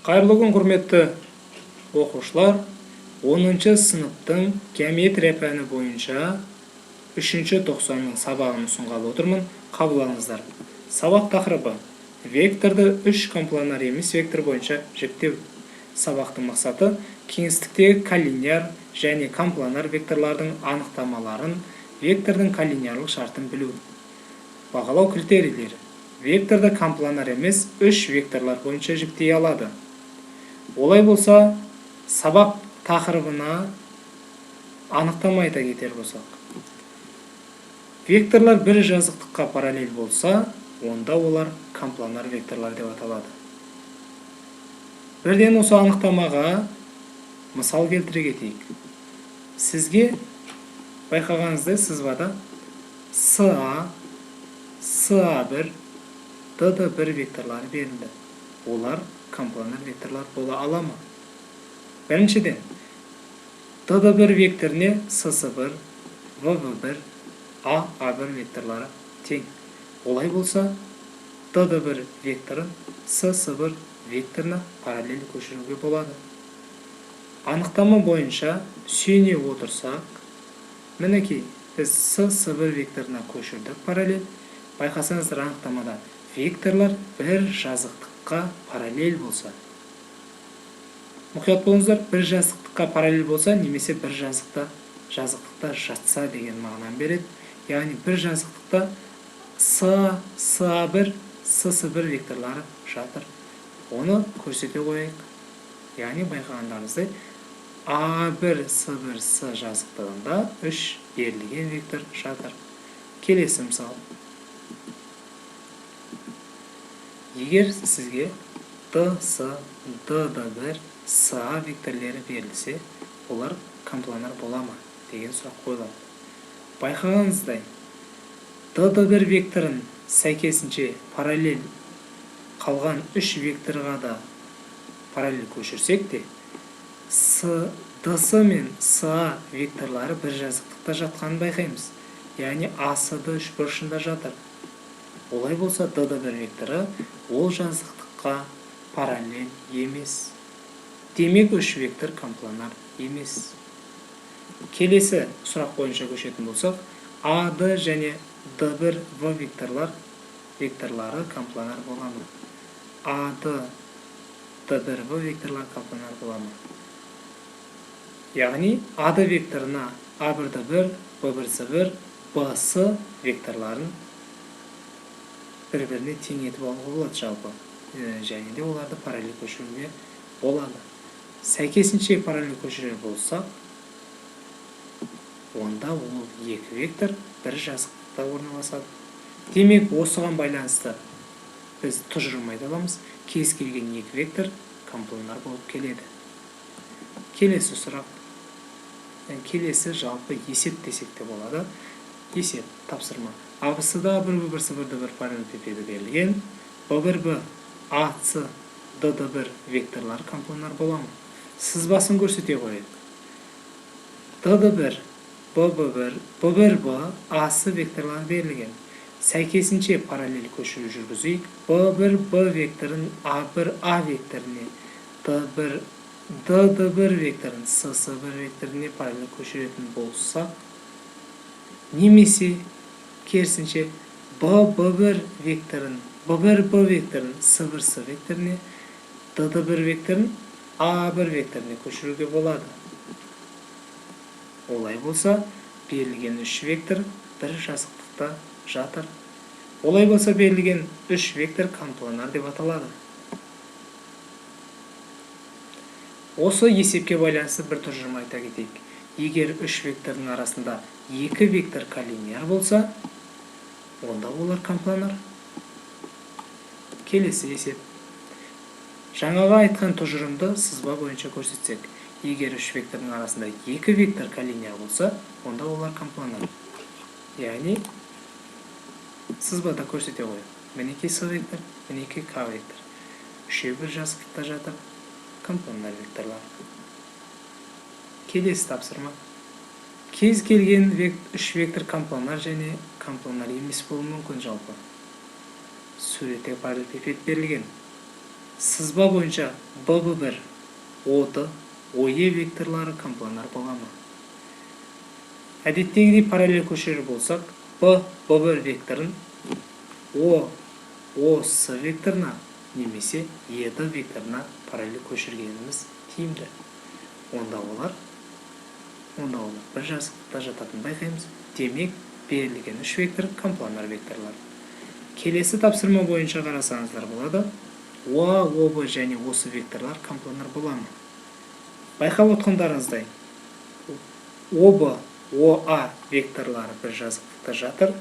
Қайырлы күн, құрметті оқушылар! 10 сыныптың геометрия пәні бойынша 3-ші тоқсанның сабағын ұсынғалы отырмын. Қабыл алыңыздар. Сабақ тақырыбы: векторды 3 компланар емес вектор бойынша жіктеу. Сабақтың мақсаты: кеңістіктегі коллинеар және компланар векторлардың анықтамаларын, вектордың коллинеарлық шартын білу. Бағалау критерийлері: векторды компланар емес 3 векторлар бойынша жіктей алады. Олай болса, сабақ тақырыбына анықтама айта кетер болсақ, векторлар бір жазықтыққа параллель болса, онда олар компланар векторлар деп аталады. Бірден осы анықтамаға мысал келтіре кетейік. Сізге байқағаныңыздай, сызбада СА, СА1, ДД1 векторлары берілді. Олар компланар векторлар бола ала ма? Біріншіден, ДД1 векторіне СС1, ВВ1, А, А1 векторлары тең. Олай болса, ДД1 векторын СС1 векторына параллель көшіруге болады. Анықтама бойынша сүйене отырсақ, мінекей, біз СС1 векторына көшірдік параллель. Байқасаңыздар, анықтамада векторлар бір жазықтыққа параллель болса. Мұқият болыңыздар, бір жазықтыққа параллель болса немесе бір жазықтықта жатса деген мағынаны береді. Яғни бір жазықтықта С, СА1, СС1 векторлары жатыр. Оны көрсете қояйық. Яғни байқағандарыңыздай, А1, С1, С жазықтығында 3 берілген вектор жатыр. Келесі мысал. Егер сізге ДС, ДД1, СА векторлері берілсе, олар компланар бола ма деген сұрақ қойылады. Байқағаныңыздай, ДД1 векторын сәйкесінше параллель қалған 3 векторға да параллель көшірсек те, С, ДС мен СА векторлары бір жазықтықта жатқанын байқаймыз. Яғни АСД үшбұрышында жатыр. Олай болса, ДД1 векторы ол жазықтыққа параллель емес. Демек, 3 вектор компланар емес. Келесі сұрақ бойынша көшетін болсақ, АД және Д1 В векторлары компланар бола ма? АД, Д1 В векторлары компланар бола ма? Яғни АД векторына А1 Д1, Б1 С1, БС векторларын бір-біріне тең етіп алуға болады жалпы. Және де оларды параллель көшіруге болады. Сәйкесінше параллель көшірер болсақ, онда ол екі вектор бір жазықтықта орналасады. Демек, осыған байланысты біз тұжырым айта аламыз: кез келген екі вектор компланар болып келеді. Келесі сұрақ, келесі жалпы есеп десек те болады. Есеп, тапсырма. АБС-да А1, Б1, С1, Д1 параллелепипеді берілген. Б1, Б, АС, ДД1 векторлары компланар бола ма? Сызбасын көрсете қояйық. ДД1, ББ1, Б1, Б, АС векторлары берілген. Сәйкесінше параллель көшіру жүргізейік. Б1, Б векторын А1, А векторіне, Д1, ДД1 векторын СС1 векторіне параллель көшіретін болсақ, немесе керісінше Б, Б1 векторын, Б1, Б векторын С1, С векторіне, ДД1 векторын А1 векторіне көшіруге болады. Олай болса, берілген 3 вектор бір жазықтықта жатыр. Олай болса, берілген 3 вектор компланар деп аталады. Осы есепке байланысты бір тұжырым айта кетейік. Егер 3 вектордың арасында 2 вектор коллинеар болса, онда олар компланар. Келесі есеп. Жаңағы айтқан тұжырымды сызба бойынша көрсетсек, егер 3 вектордың арасында 2 вектор коллинеар болса, онда олар компланар. Яғни сызбада көрсете қояйық. Мінекей С вектор, мінекей К вектор. Үшеуі бір жазықтықта жатыр, компланар векторлар. Келесі тапсырма. Кез келген 3 вектор компланар және компланар емес болуы мүмкін жалпы. Суретте параллелепипед берілген. Сызба бойынша BB1, OD, OE векторлары компланар бола ма? Әдеттегідей параллель көшірер болсақ, B, B1 векторын O, OS векторына немесе ED векторына параллель көшіргеніміз тиімді. Онда олар бір жазықтықта жататынын байқаймыз. Демек, берілген үш вектор компланар векторлар. Келесі тапсырма бойынша қарасаңыздар болады. ОА, ОБ және осы векторлар компланар бола ма? Байқап отқандарыңыздай, ОБ, ОА векторлары бір жазықтықта жатыр.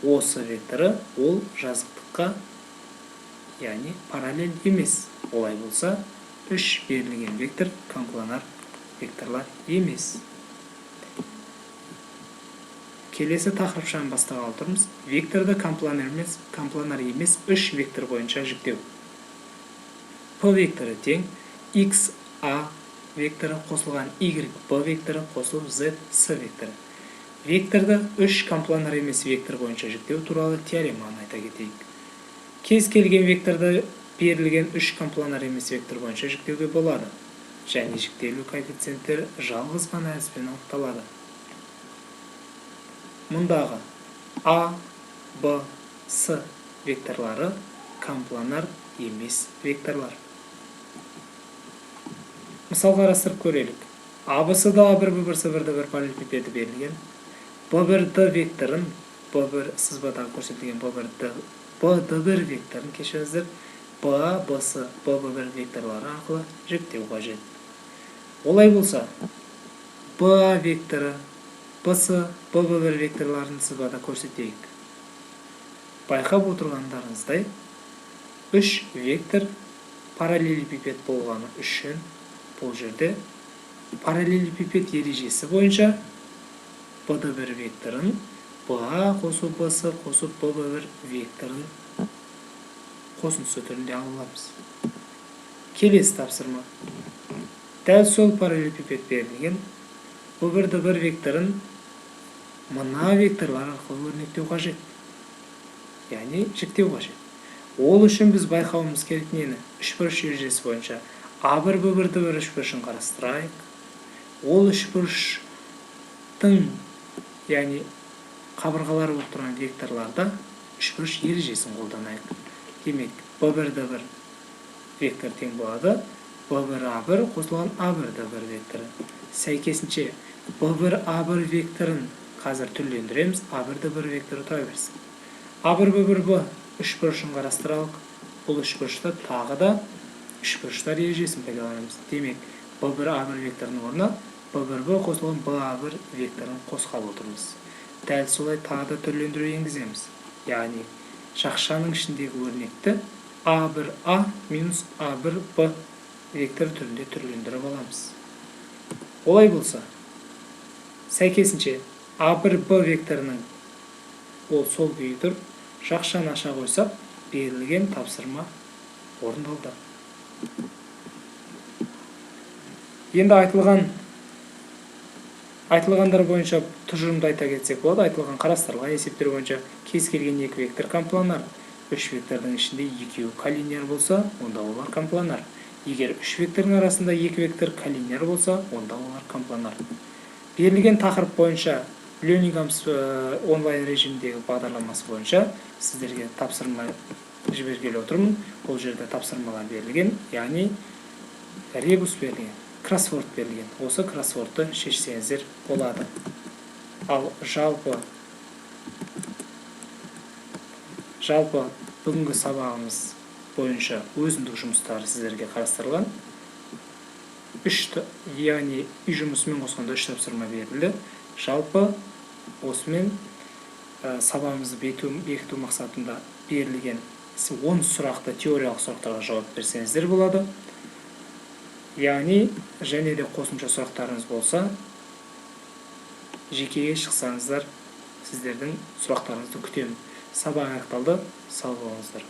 Осы векторы ол жазықтыққа, яғни параллель емес. Олай болса, үш берілген вектор компланар векторлар емес. Келесі тақырыпшаны бастағалы тұрмыз. Векторды компланар емес үш вектор бойынша жіктеу. P векторы тең X A векторы қосылған Y B векторы қосылып Z S векторы. Векторды үш компланар емес вектор бойынша жіктеу туралы теореманы айта кетейік. Кез келген векторды берілген үш компланар емес вектор бойынша жіктеуге болады. Және жіктелу коэффициенттері жалғыз ғана әдіспен анықталады. Мұндағы А, Б, С векторлары компланар емес векторлар. Мысал қарастырып көрелік. А, Б, С, Д, А1, Б1, С1, Д1 параллелепипеді берілген. Б1, Д векторын, Б1 сызбадағы көрсетілген Б1, Д, Б, Д1 векторын кешіріңіздер, Б, А, Б, С, Б, Б1 векторлары арқылы жіктеу қажет. Олай болса, Б, А векторы, Б, С, Б, Б1 векторларын сызбада көрсетейік. Байқап отырғандарыңыздай, үш вектор параллелепипед болғаны үшін бұл жерде параллелепипед ережесі бойынша БД1 векторын БА қосу БС қосу ББ1 векторын қосындысы түрінде ала аламыз. Келесі тапсырма. Дәл сол параллелепипед берілген. B1 D1 векторын мына векторлар арқылы өрнектеу қажет. Яғни жіктеу қажет. Ол үшін біз байқауымыз керек нені? Үшбұрыш ережесі бойынша А1 Б1 Д1 үшбұрышын қарастырайық. Ол үшбұрыштың, яғни қабырғалары болып тұрған векторларда үшбұрыш ережесін қолданайық. Демек, B1 D1 вектор тең болады B1 A1 қосылған A1 D1 векторы. Сәйкесінше B1 A1 векторын қазір түрлендіреміз, A1 D1 векторы тұра берсін. A1 B1 B үшбұрышын қарастыралық. Бұл үшбұрышта тағы да үшбұрыштар ережесін пайдаланамыз. Демек, B1 A1 векторының орнына B1 B қосылған BA1 векторын қосқалы отырмыз. Дәл солай тағы да түрлендіру енгіземіз. Яғни жақшаның ішіндегі өрнекті A1A минус A1B вектор түрінде түрлендіріп аламыз. Олай болса, сәйкесінше A1B векторының ол сол күйі тұр, жақшаны аша қойсақ, берілген тапсырма орындалды. Енді айтылғандар бойынша тұжырымды айта кетсек болады. Айтылған қарастырылған есептер бойынша кез келген екі вектор компланар. Үш вектордың ішінде екеуі коллинеар болса, онда олар компланар. Егер үш вектордың арасында екі вектор коллинеар болса, онда олар компланар. Берілген тақырып бойынша Learning онлайн режимдегі бағдарламасы бойынша сіздерге тапсырма жібергелі отырмын. Бұл жерде тапсырмалар берілген, яғни ребус берілген, кроссворд берілген. Осы кроссвордты шешсеңіздер болады. Ал жалпы бүгінгі сабағымыз бойынша өзіндік жұмыстары сіздерге қарастырылған. Үш, яғни үй жұмысымен қосқанда үш тапсырма берілді. Жалпы осымен сабағымызды бекіту мақсатында берілген 10 сұрақты теориялық сұрақтарға жауап берсеңіздер болады. Яғни және де қосымша сұрақтарыңыз болса, жекеге шықсаңыздар, сіздердің сұрақтарыңызды күтемін. Сабақ аяқталды. Сау болыңыздар.